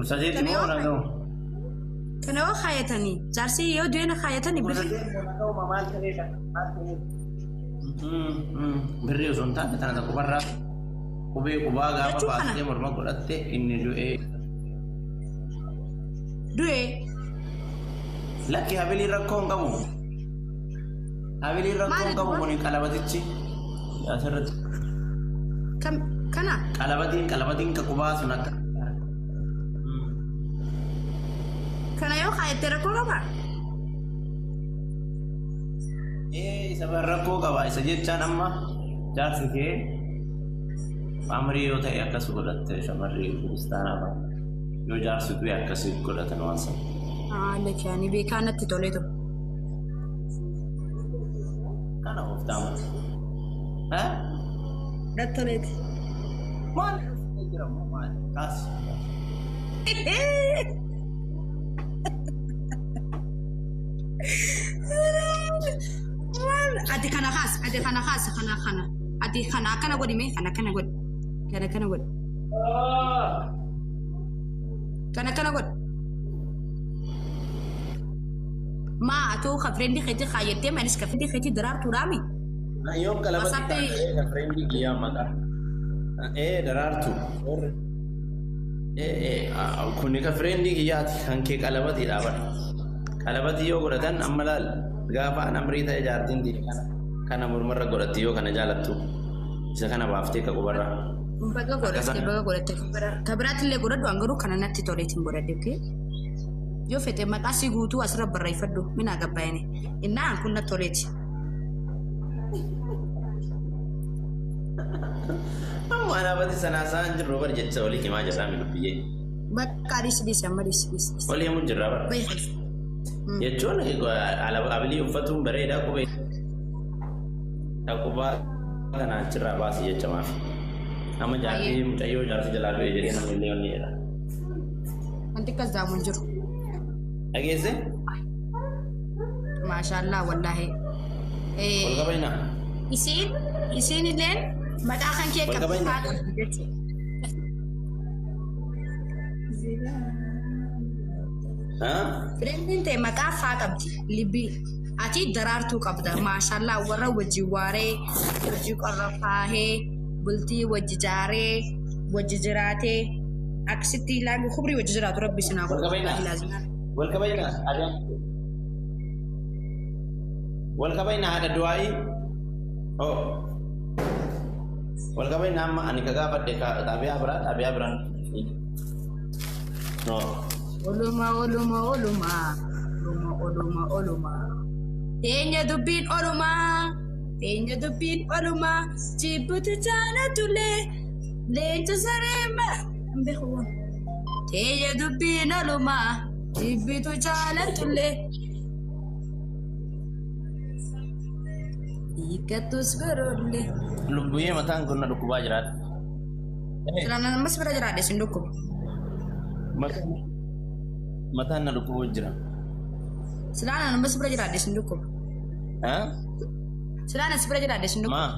Dhukkubsateeti Kana moo yoo naga'u? Kana yoo kaayatanii jaarsi yoo du'e kaayatanii birri. Dhukkubsateeti moo naga'uma maal ta'ee kan maal ta'ee? Birrii osoo hin taane tana tokko qubee qubaa gaafa Jechuu kana. baastee morma godhatte inni du'ee. Du'e. Lakki habiliin rakkoo hin qabu. Habiliin rakkoo hin Maali qabu duba? kuni qalabatichi. Asirratti Kam kana? qalabatiin ka qubaa sun akka. Kana yoo kaayatte rakkoo qabaa? Ee isa rakkoo qaba isa jechaan amma jaarsi kee amrii yoo ta'e akkas godhatte shamarri kiristaanaa fa'a. Yoo jaarsi du'e akkasii godhatan waan sana. Haa lakki ani beekaa natti tolee ture. Kana ooftaama. Haa? Natti toleeti. Maal jira moo maal? Kaas. Ati kana kaas, ati kana kaas, kana kana. Ati kana akkana godhi mee kana akkana godhi. Kana akkana godhi. Kana akkana godhi. Maa atuu ka friendii keetii kaayyattee manis ka friendii keetii daraartuudhaami. Yoom qalabatii WhatsAppii kaa'ee ka friendii kiyyaa maqaa. Ee daraartu. Ee kuni ka friendii kiyyaati kan kee qalabatii dhaabadha. Qalabatii yoo godhatan amma laal gaafa an amrii ta'e jaartiin tiyya kana kana mormarra godhatti yoo kana jaalattu isa kana baaftee ka qubarra. Baga godhatte Akkasana. baga godhatte ka biraatti illee godhadhu an garuu kana natti toleetiin godhadhe okay? Yoo fete maqaa si guutuu asirra barreeffadhu minaa gabbaayini. Innaa an kun natti toleeti. Amma anaafati sanaa isaan jirru bar jecha walii himaa jirraa mi lubbiyyee. Bakka dhiisi dhiisi amma dhiisi dhiisi. Walii himuu jirraa bar. Bayi. Jechuun abilii uffatuun bareedaa qubee qubaa kana achirraa baasi jecha maafi. Amma jaartii mucayyoo jaarsi jalaa du'e jedhee namni illee onni jedha. Wanti akkas daamu hin jiru. Dhageesse? Maashaallah wallaahi. Wal qabaynaa? Isiin illeen maqaa kan kee Wal qabdu qabaynaa? haa qabdu jechuudha. Haa? Friendiin ta'e maqaa faa qabdi. Libbii. Ati daraartuu qabda. Maashaallah warra wajji waaree, wajji qorrafaahee, bultii wajji jaaree, wajji jiraatee, akkasitti ilaalu kubrii wajji jiraatu rabbi sinaa Wal godhu. qabaynaa? Laazima. Wal qabaynaa? Adaan. Wal qabaynaa haadha du'aa'ii? Oh. Wal qabaynaa amma ani ka gaafadhe xaabiyaa biraa xaabiyaa biraan. No. Oluma oluma oluma oluma oluma oluma. Teenya dubbiin oluma. Teenya dubbiin oluma. Jibbutu jaana tulee. Leenca saree ma. Hin beeku waan. Teenya dubbiin oluma. Jibbitu jaala tulee. Hiikkattus gorollee. Lubbuyyee mataan kun na dhukkubaa jiraadha. Silaan ammas bira jiraadhe sin dhukkuba. Mataan na dhukkubuu jira. Silaan ammas bira jiraadhe sin dhukkuba. Haa? Silaan as bira jiraadhe sin dhukkuba. Maa?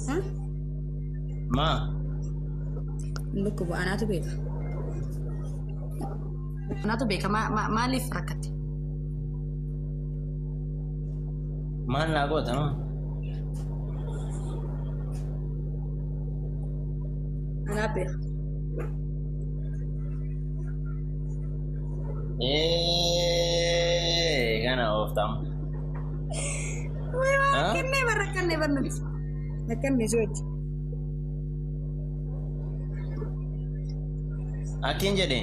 Hmm? Maa? Hin dhukkubu anaatu beeka. Anaatu beeka maaliif rakkatte? Maal naa goota maa? Anaa beeka. Ee kana ooftamu. Haa? Rakkannee bar rakkannee bar nuti. Rakkannee si wajji. Akkin jedhe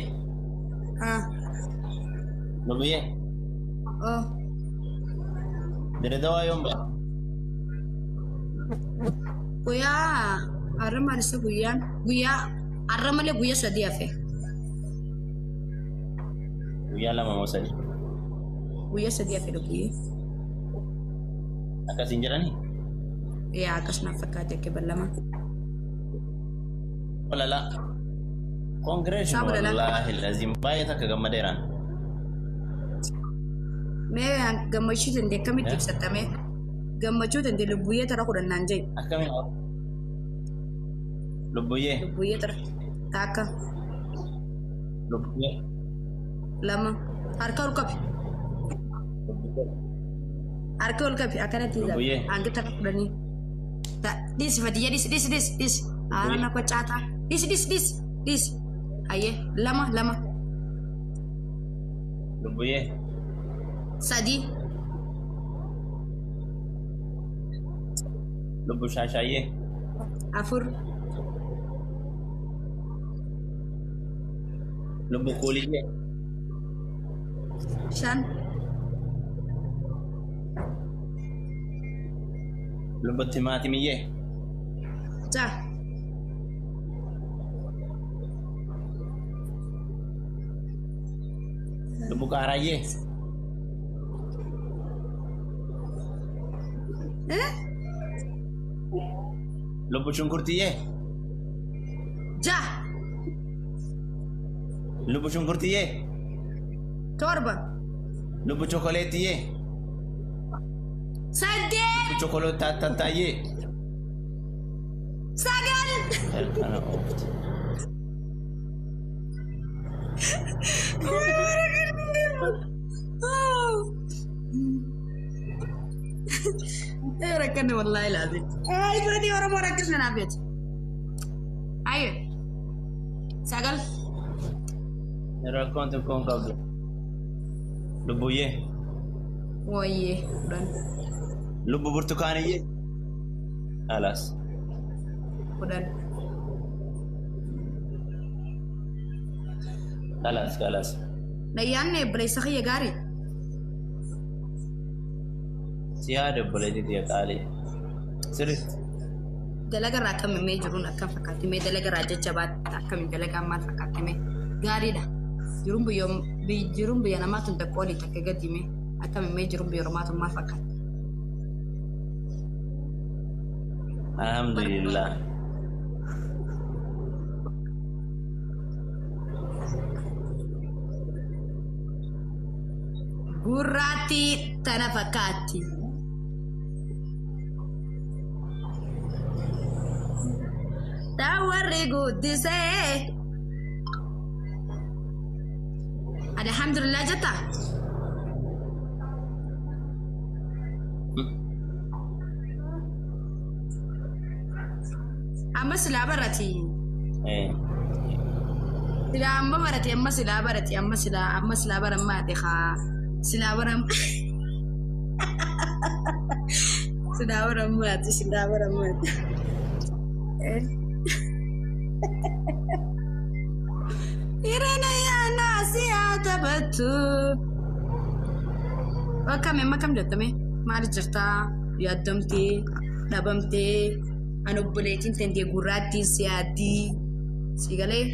Haa. lubbiyyee Oh. Diredawaa yoom ba'a? Guyyaa har'a maal isa guyyaan guyyaa har'a malee guyyaa sadii hafe. Guyyaa lama moo sadi? Guyyaa sadii hafe lubbiyyee. Akkasiin jedhanii? Yaa akkas naaf fakkaate akka ballama. Olala. Congratulations Saa olala. wallaahi lazim baay'ee takka gammadeeraan. Mee gammachuu dandee akkamitti ibsattame? Gammachuu dandee lubbuyyee tara kudhannaan jee. Akkamiin? Lubbuyyee Lubbuyyee tara. Taakka. Lubbuyyee. 2 harka ol qabi. Harka ol qabi akkanatti Lubbuyyee. hanga takka 10. Dhiisi Fatiyya dhiisi dhiisi dhiisi dhiisi. Haaraan akka caataa. Dhiisi dhiisi dhiisi dhiisi. Hayyee 2 2. Lubbuyyee. 3. Lubbu shaashaayyee. 4. Lubbu kuuliyyee. 5. Lubbu timaatimiyyee. 6. Lubbu qaaraayyee. Lubbu shunkurtiyyee. 6. Lubbu shunkurtiyyee. 7. Lubbu chokoleetiyyee. 8. Lubbu chokolootattaayyee. 9. Kana oofti. Rakkanne wallaahi laazim. Ay, Oromoo rakkisna naaf jecha. Ayyee. 9. Rakkoon tokkoon qabdu. Lubbuyyee. Wayyee 10. Lubbu burtukaaniyyee. Alaas. 10. Kalaas kalaas. Nayyaanne obboleessa kiyya gaarii. Si haadha obboleettii tiyya qaalii. Sirriitti. Dalagarraa akkam himee jiruun akkam fakkaatti mee dalagarraa jajjabaatti akkam dalagaan maal fakkaatti mee gaariidha. Jiruun biyya namaa tun takka olii takka gadi mee akkam himee jiruun biyya ormaa tun maal fakkaatti. Alhamdulillah. Gurraattii tana fakkaatti. Warri guddisee. Alhamdulillah jetta. Amma silaa barati. Silaa amma barati amma silaa barati amma silaa amma silaa barammaate haa silaa baram. Silaa barammaate silaa barammaate. Irena yaana siyaa taphattu. Akkam amma kam jettame maal jirtaa yaaddamtee dhabamtee an obboleettiin tantee gurraattiin si yaaddii si galee.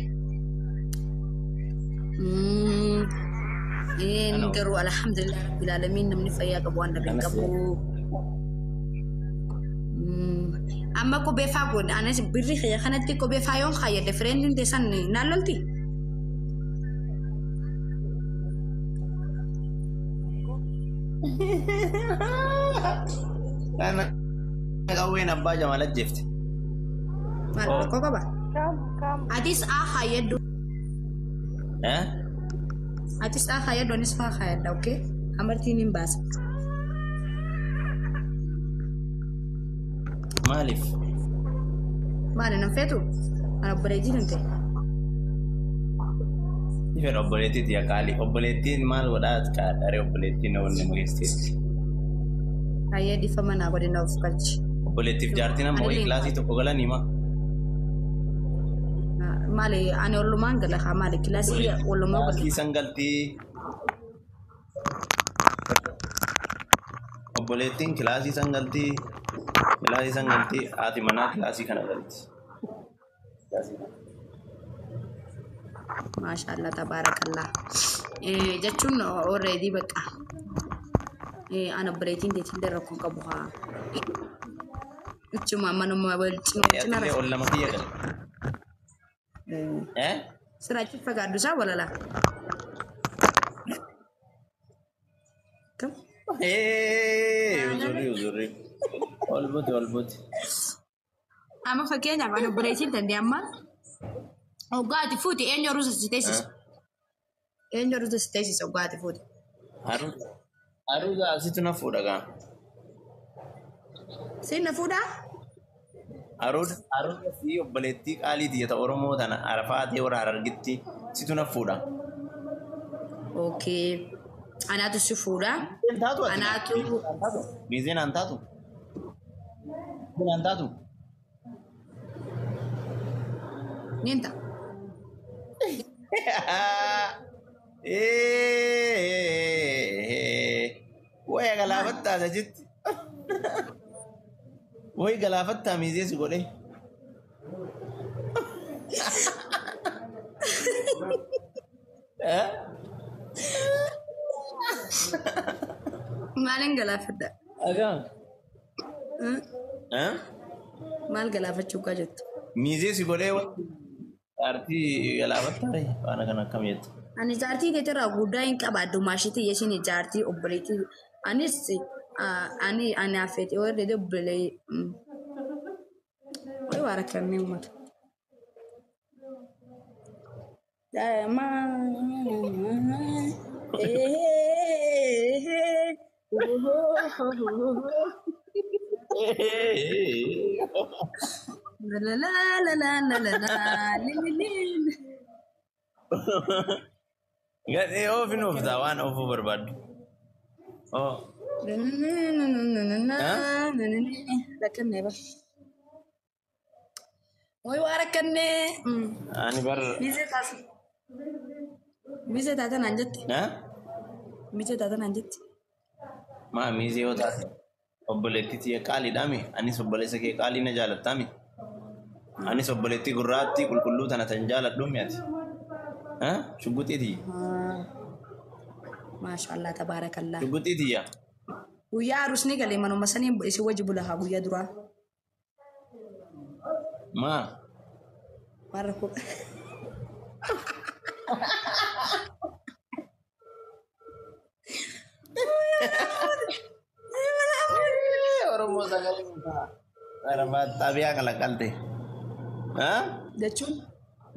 Garuu alhamdulillah rabbil aalamiin namni fayyaa qabu waan dhabe hin qabu. Amma kophee faa godhe anis birri kiyya kanatti kophee faa yoon kaayyadhe fireendiin teessan naan lolti. Kana qawween abbaa jamaal ajjeefte. Maal rakkoo qaba? Atis haa kaayyadhu. Atis haa kaayyadhu anis faa kaayyadha okay? Amartiin hin baasa. Maaliif? Maali nan feetu? Ana obboleettii nan ta'e. Ni fedha obboleettii tiyya qaalii. Obboleettiin maal godhaa qaadharee obboleettiin na wanni mageesteetti. Hayyee dhiifama naa godhe na of galchi. Obboleettiif jaartiin amma wayii kilaasii tokko galanii ma? Maali ani ollumaan gala haa maali kilaasii ollumaa gala. Kilaasii san galtii. Obboleettiin kilaasii san galtii. Kilaasii san galtii haati manaa kilaasii kana galti. Maashaallah tabaarakallah. Jechuun already bakka. Ana obboleettiin teetillee rakkoon qabu haa. Ichuma manuma wal cina Atillee ol lama kiyya gala. Siraachi fagaadhu isaa walala. Kam? Uzurri uzurri. Ol buti ol buti. Amma fakkeenyaaf ani obboleettiin tante amma hoggaa ati fuute eenyu aruusa si teessisa? Eenyu aruuza si teessisa oggaati fuute? Aruuza asitu na fuudha gaa. Siin na fuudhaa? Aruuza fi obboleettii qaalii tiyya ta Oromoo tana Arafaatee warra Harargitti situ na fuudha. Okay. Anaatu si fuudha. Miizeen taatu ati? Anaatu. Miizeen aan taatu? Miizeen aan taatu? Niin ta'a. Waya galaafattaa achitti. Wayi galaafattaa miizee si godhee. Maalin galaafadha? Agaa. Maal galaafachuu kaa jettu? Miizee si godhee wanti jaartii galaafattaa ree waan kana akkam jettu. Ani jaartii keetirraa guddaa hin qaba. Addummaa ishiin jaartii obboleettii. Anis ani ani affeete warri obbolee. Wayi waan akkannee uummata. La la la la la la la li. Gadhee oofin ooftaa waan oofuu barbaaddu. Oo. Rakkannee bara. Wayi waa rakkannee. Ani bar. Miizee taasa. Miizee taata naan jette. Miizee taata naan jette. Maa miizee yoo taate obboleettii tiyya qaaliidhaami. Anis obboleessa kee qaalii na jaalattaami. Anis obboleettii gurraattii qulqulluu tana tan jaaladhuumi ati. Shugguxii tiyya. Maashaallah tabaarakallah. Shugguxii tiyya. Guyyaa arusni galee manuma saniin isin wajji bula haa guyyaa duraa. Maa. Maal rakkoo? Oromoo sagalee Arabaa xaabiyaa kalaqalte. Jechuun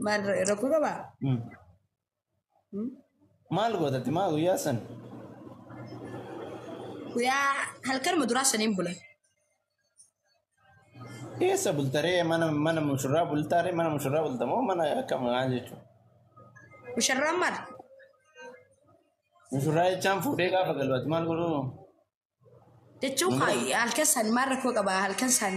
maal rakkoo qabaa? Maal gootatti maa guyyaa san? Guyyaa halkanuma duraa saniin bula. Eessa bultaree mana mushurraa bultaaree mana mushurraa bulta moo mana akkam maal jechuudha? Musharraan maal? Mushurraa jechaan fuudhee gaafa galu ati maal godhuu? Jechuun halkan san maal rakkoo qabaa halkan san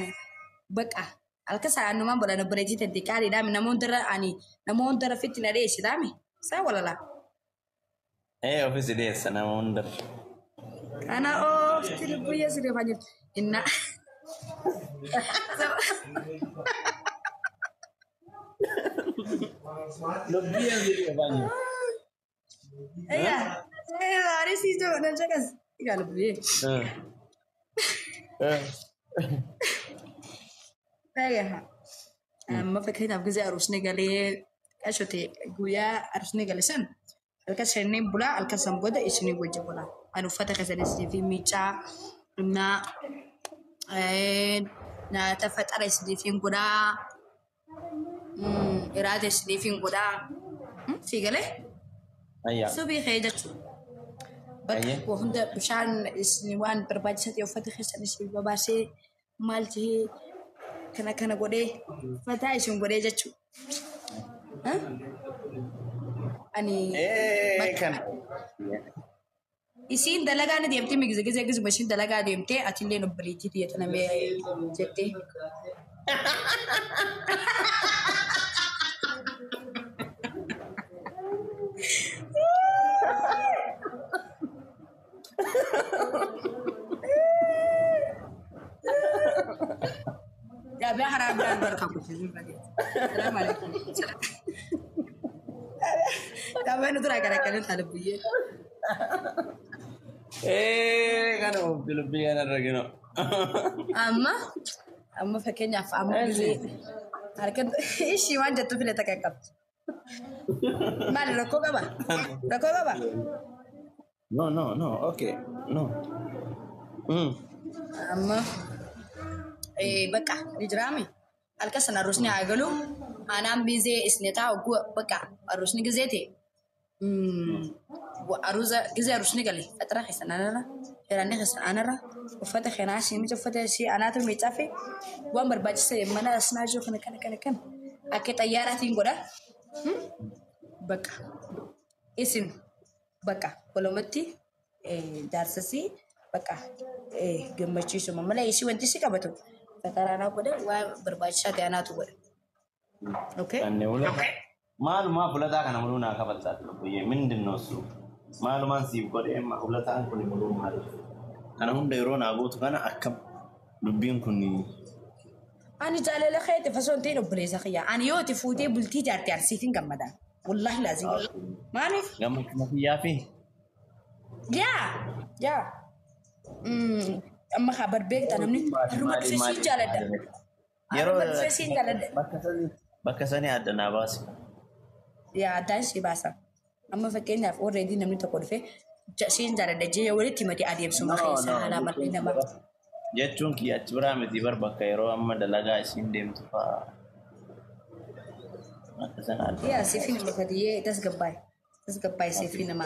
baqa halkan san annumaan bola obboleettii tante qaaliidhaami namoonni dara ani namoonni dara fitti na dhiyeessitaami saa walalaa. Ee ofiisi dhiyeessa nama hundarra. Kana oofti lubbuyya siree faan jirtu. Inna. Lubbuyya siree faan jirtu. Egaa anis ijoo nan caqas. Egaa lubbuyyee. Egaa amma fakkeenyaaf gisee aruusni galee qashote guyyaa aruusni gale san halkan shanii bulaa halkan san booda isinii wajji bulaa. Ani uffata keessan isinii fi miicaa innaa nyaata faxara isiniif hin godhaa iraata isiniif hin godhaa. Si galee? Subii kee jechuudha. Bakka hunda bishaan isin waan barbaachisaa ta'e uffata keessan isin babaasee maal ta'ee kana kana godhee fataa isin godhee jechuudha. Ani isiin dalagaa ni deemtee migize gizee gizuma isiin dalagaa deemtee atillee obboleettii tiyya tana mee jettee. Dhaabee karaa biraan barka kutuun Salaam alaikum. Dhaabee nu turaa gara kanan taala buyyee. Kana oofti lubbii kana irra gino. Amma fakkeenyaaf amma gisee harka ishii waan jettu filata kan qabdu. Maali rakkoo qaba? Rakkoo qaba? No, no, no, okay, no. Amma bakka ni jiraame halkan sana arroosni haa galu aanaan biizee isni taa ogguu bakka arroosni gizee ta'e Aruuza gizee aruusni gale faxara keessan anarra, hiraanni keessan anarra, uffata keenaa ishee mica uffata ishee anaatu miicaafi waan barbaachisa mana asnaa jiru kana kana kana kana akka xayyaaraatiin godha. Bakka isin bakka walumatti jaarsasii bakka gammachiisuma malee ishii wanti si qabatu faxara anaa godha, waan barbaachisaa ta'e anaatu godha. Okay? Maalumaa fulataa kana muluu naa kafaltaa lubbuyyee mindin ነው እሱ maalumaan siif godhee fulataan kun muluu maali? Kana hunda yeroo naa gootu kana akkam dubbiin kun? Ani jaalala keeti fasoo hin ta'in, obboleessa kiyya. Ani yoo itti fuutee bultii jaarte arsiifin gammada. Wallaahi laazim. Maaliif? Gammachuma kiyyaa fi Yaa! Yaa! Amma haa barbeekta namni haruma dhufee siin jaaladha. Yeroo Haruma dhufee siin jaaladha. Bakka sanii adda naa baasi. Yaa, addaan si baasa. Amma fakkeenyaaf already namni tokko dhufee siin jaaladha jee walitti himatee adeemsuma keessa haala malli namaa. Jechuun kiyya achi biraa miti bar, bakka yeroo amma dalagaa isiin deemtu fa'aa. Bakka sana adda. Yaa, siif nama fadiyyee tasgabbaa'e. Tasgabbaa'e, siif nama.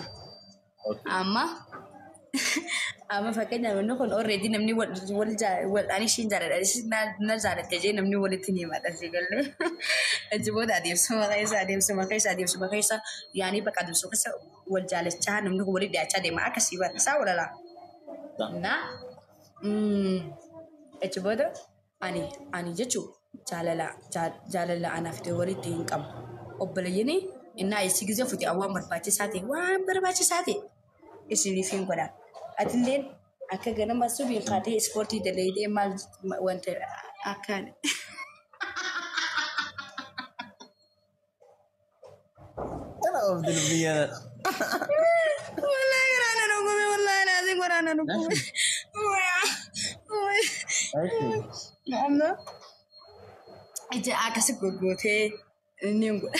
Amma fakkeenyaaf namni kun already namni wal wal wal ani ishiin jaaladha ishiin na jaalatte jee namni walitti ni himata si galee. Achi booda adeemsuma keessa yaanii bakka adeemsuma keessa wal jaalachaa namni kun walitti dhiyaachaa deema akkasii bara isaa walalaa. Na achi booda ani jechuun jaalala anaaf ta'e walitti hin qabu. Obboleeyyiin innaa isii gizee fuute waan barbaachisaa ta'e isiniif hin godha. Atilleen akka ganama subiin kaatee ispoortii dalaydee maal wanta akkaan. Kana of biyya. Wallahi waraana dhugube, wallahi naasii waraana dhugube. Amma ija akkasi goggootee inni hin godha.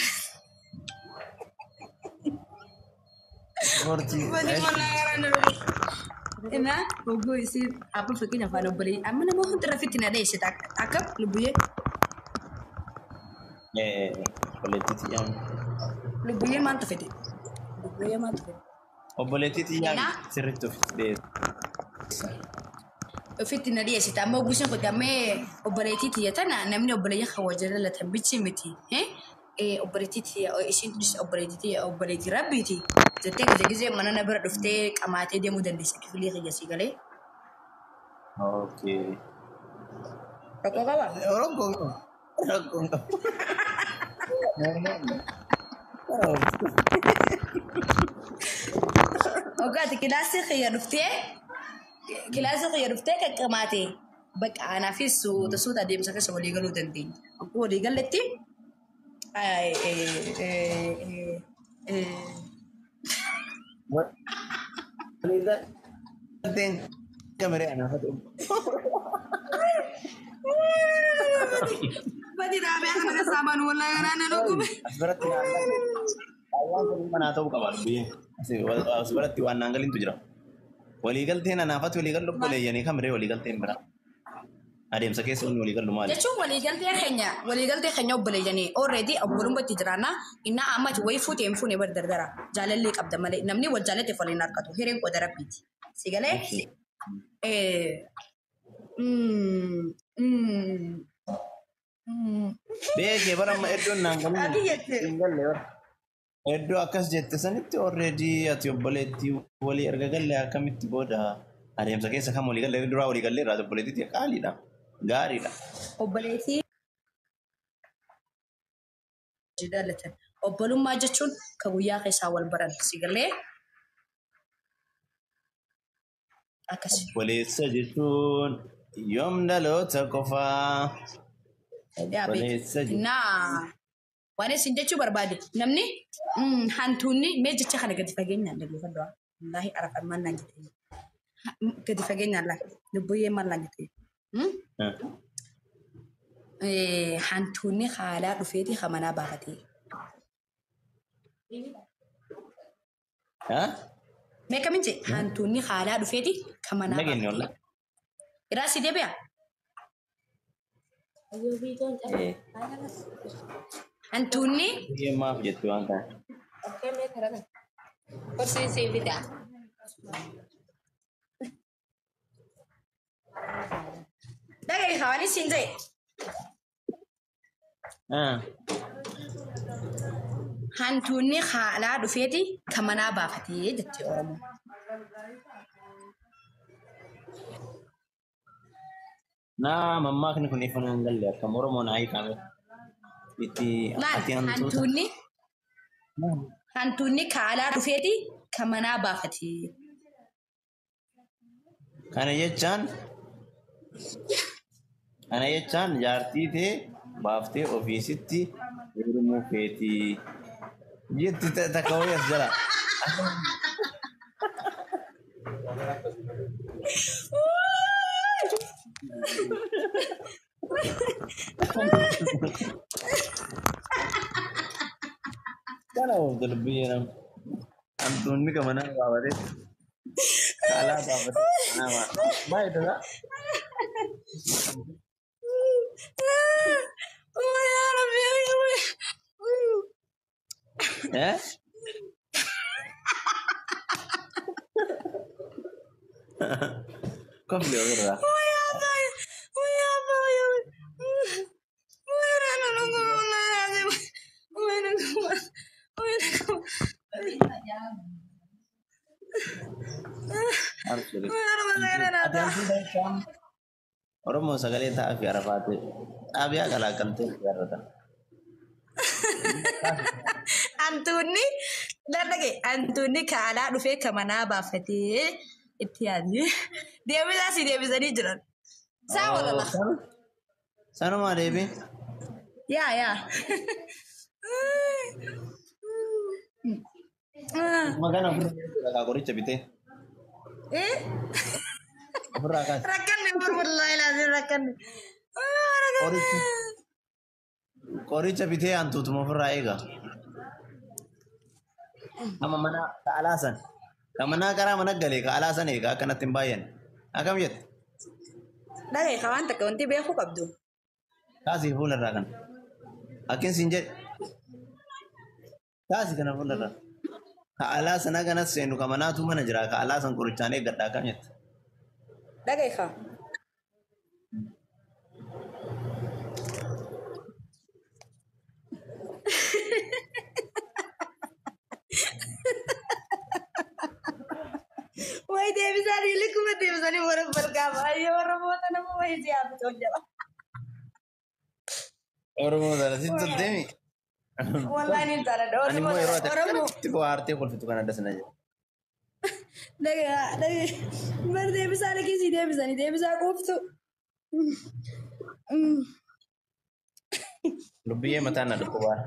Ispoortii. Wallahi waraana dhugube. Innaa hogguu isii abba fakkeenya afaan obboleeyyi amma nama hundi rafitti na dheessite akka lubbuyyee. Obboleettii xiyyaa. Lubbuyyee maaltu fide? Lubbuyyee maaltu fide? Obboleettii xiyyaa sirriitti ofitti dhiyeessa. Ofitti na dhiyeessite. Amma hogguu kote amma obboleettii tiyya tana namni obboleeyya kan wajjin dhalatan bichi miti. Obboleettii tiyya ishiin tunis obboleettii tiyya, obboleettii rabbiiti. Jettee gizee gizee mana na bira dhuftee qamaatee deemuu dandeessa kifilii kiyya sii galee. Okay. Rakkoo qabaa? Rakkoon qabu. Rakkoon qabu. Normal. Waggaati kilaasii kiyya dhuftee qaqqamaatee bakka anaafis suuta suuta adeemsa keessa walii galuu dandeenya. Akkuma walii galletti Waliigalteen kameree anaaf ta'u. Badi dhaabee kana keessaa baanu, wallaahi kanaan na dhukkube. As biratti waan kun manaa ta'uu qaba dubbii. As biratti waan naan galintu jira. Waliigalteen anaafatti waliigallu obboleeyyanii kamiree waliigalteen bira. Adeemsa keessa inni waliigallu maali? Jechuun waliigaltee keenya obboleeyyanii already obbolummaatti jiraanna. Innaa amma wayii fuutee hin fuune bar dardara jaalallee qabda malee namni wal jaalate waliin harkatu hireen qoda rabbiiti. Si galee? Beekee bara amma iddoon naan galin Ati jette. hin galle bara. Iddoo akkas jette sanitti already ati obboleettii walii erga galle akkamitti booda adeemsa keessa kam walii galle? Duraa walii galle irraa obboleettii qaaliidha. Gaariidha. Obboleettii jaalatan. Obbolummaa jechuun kan guyyaa keessaa wal baran si galee? Akkas. Obboleessa jechuun yoom dhaloota qofaa? Obboleessa jechuun. Naa waan isin jechuu barbaade namni hantuunni mee jecha kana gadi fageenyaan dhaggeeffadhu. Wallaahi arafan maal naan jette? Gadi fageenyaan laal lubbuyyee maal naan jette? Hantuunni haalaa dhufeeti hamanaa baafatee. Mee kamin jee hantuunni haalaa dhufeeti kamanaa Dhageenye baafatee. wallaahi. Irraa si deebi'a. Hantuunni Biyyee maaf jette waan kana? Kursiin sii fidaa. Dhagahi hawani siin jedhe. Hantuunni haalaa dhufeeti kan manaa baafatee jetti Oromoon. Naa mammaakni kun ifa naan galle akkam Oromoon haa hiikame. Itti Laal ati hantuuta. Hantuunni kaalaa dhufeeti kan manaa baafatee. Kana jechaan jaartii tee baaftee ofiisitti heerumuu feetii. Jetti takka wayii as jala. Kana oofte lubbiyyee nama. Hantuunni kan manaa baafatee kaalaa baafatee manaa baafate. Baay'ee tasaa. Eh? Kofli ofirraa. Absolutely. Ati hantuuta jechaan Oromoo sagalee ta'aa fi arafaate xaabiyaa qalaaqqamtee jaarrata. Hantuunni dhagge hantuunni kaalaa dhufee kan manaa baafatee itti yaadne deebisaa si deebisanii jiran. Saa walala. Sanumaa deebi. Yaa yaa. Magana ofirraa qoricha bitee. Eh? Ofirraa kaasi. Rakkanne wallahi laazim rakkanne. Qoricha bitee hantuutuma ofirraa eega. Amma mana ka alaa san. Ka manaa karaa mana galee ka alaa san eega akkanatti hin baay'anne. Akkam jette? Dhagee waan takka wanti beekuu qabdu. Kaasii fuularraa kana. Akkin siin jedhe. Kaasii kana fuularraa. Ka alaa sana kanas seenu ka manaatu mana jira ka alaa san qorichaan eeggadha akkam jette? Dhagee kaa. Way deebisanii likkuma deebisanii warra balgaama. Ayyoo Oromoota nama wayii si yaabbisoon jedha. Oromoo sana sitti tolteemi. Wallahi ni jaaladha. Ani immoo yeroo ati Oromoo. akkanatti bohaartee kolfitu kan adda sana jedha. Dhagee dhagee bar deebisaa likkisii deebisanii deebisaa quuftu. Lubbiyyee mataan na dhukkubaa.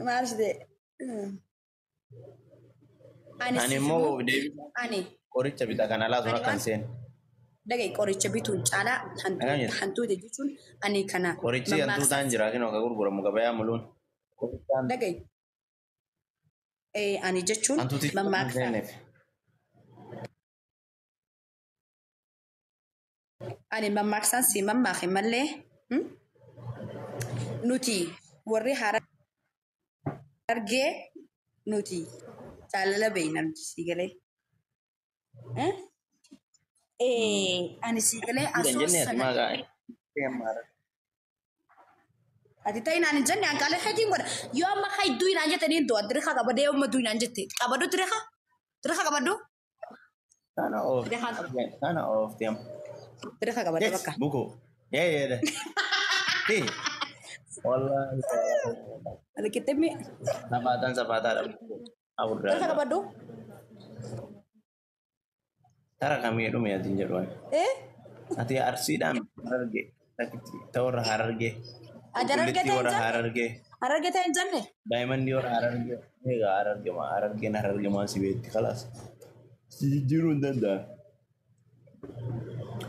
Maal si ta'e? Ani immoo deebisaa Ani qoricha bita kan alaa sun akka hin seenne. dhagee qoricha bituun caalaa Akkam jette? hantuute jechuun ani kana Qorichi hantuutaan jira kinoo ka gurguramu gabayaa muluun. Qorichaan dhagee ani jechuun hantuuti hin mammaaksa seenneef. Ani mammaaksaan si mammaake malee nuti warri harargee nuti jaalala beeyna nuti sii galee. Ani sii galee Hin jenne ati asoosana. maagaa. Ati ta'in ani jenne an qaalee heetiin godha. Yoo amma hayduu inaan jette niin du'a diriqa qabadee amma duu inaan jette qabadhu diriqa diriqa qabadhu Kana oofti. diriqa qabadhu Kana oofti amma. diriqa qabadhu Yes, bakka. buku. Yee yee. Ti. Wallahi. Ati kittimmi Safaatan safaataadha. diriqa Aburraa. qabadhu. Tara kamii dhume ati hin jedhu ani. Ati Arsiidhaan Harargee. Ta warra Harargee. Ati Harargee Qulqullittii ta'e hin warra jenne? Harargee. Harargee ta'e hin jenne? Daa'imman warra Harargee. Egaa Harargee maa Harargeen Harargee maan si beekti kalaas. Si jijjiiruu hin danda'an.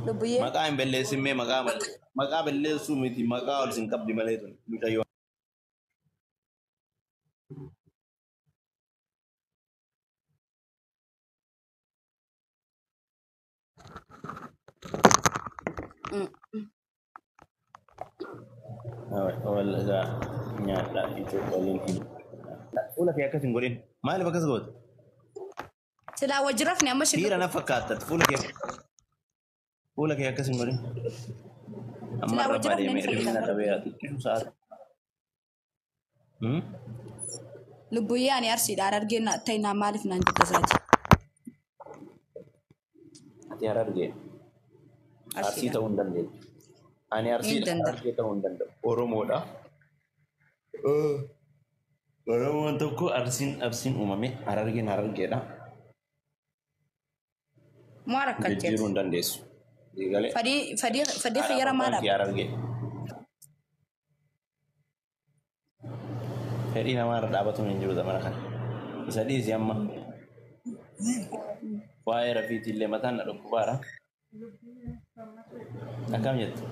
Lubbuyyee. Maqaa hin balleessin mee maqaa malee. Maqaa balleessuu miti maqaa ol sin qabdi malee tun mucayyoo. Wallagaa nyaadhaa ijoo waliin hin. Fuula kee akkas hin godhin. Maaliif akkas goota? Silaa wajji rafne amma Dhiira shirra. na fakkaata. Fuula kee akkas hin godhin. Amma Silaa wajji rafaa rafne deemee ni hirribni na fayyada. qabee haa xiqqishu sa'aati. Lubbuyyee ani arsiidha. Harargee ta'e naa maaliif naan jetta isaati? Ati Harargee. Arsii Arsiidha. ta'uu hin dandeessu. Ani Hin Arsiidha. danda'a. Harargee ta'uu hin danda'u. Oromoodha. Oromoon tokko Arsiin uumame, Harargeen Harargeedha. Moo rakkacheet? Jijjiiruu hin dandeessu. Galee. Fadii fadii fadii xiyyaara Abbaan maal kee Harargee. Fedhii namaa irra dhaabatuun hin jiru zamana kana. Isa dhiisi amma. Waa'ee rafiitii illee mataan na dhukkubaara. Akkam jettu?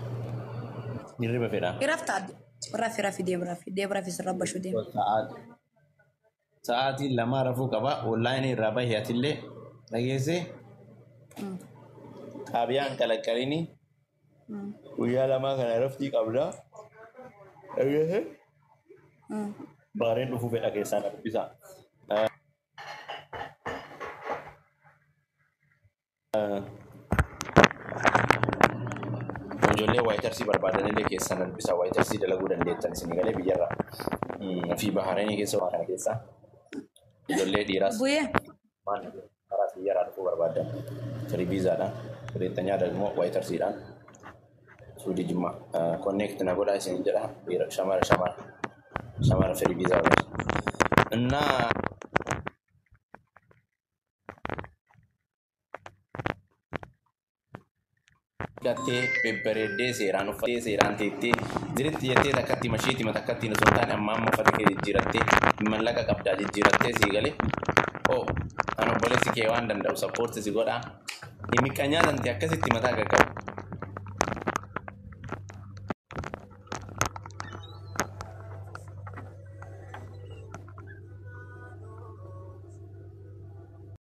Hirriba fedhaa. Irafta rafi rafi deem rafi deem rafi sirra bashu deem. Sa'aatii 2 rafuu qaba. Onlaayinii irraa bahi atillee dhageessee xaabiyaan kalaqqalini guyyaa 2 kana raftii qabda. Dhageessee baareen dhufuu fedha keessaa na dubbisaa. Ijoollee waayitarsii barbaadanillee keessaa na dubbisaa. Waayitarsii dalaguu dandeettan isinii galee biyyarraa. Fi Bahareenii keessa waan kana keessaa. Ijoollee dhiiraas Buyyee maal karaa biyyarraa dhufuu barbaadan. Firii viizaadhaan. Fireettanyaa ደግሞ waayitarsiidhaan. Suudii Jimmaa. Connect na godhaa isin jedha. Dhiira shamara shamara firii viizaa wajjin. Innaa hidhattee bebbareeddee seeraan uffattee seeraan teettee diritti jettee takkatti mashiitima takkatti osoo hin taane amma amma uffata kee jijjiirattee mallaqa qabdaa jijjiirattee sii galee oo an obboleessi kee waan danda'u support si godhaa. Miqqanyaa tante akkasitti mataa qaqqabu.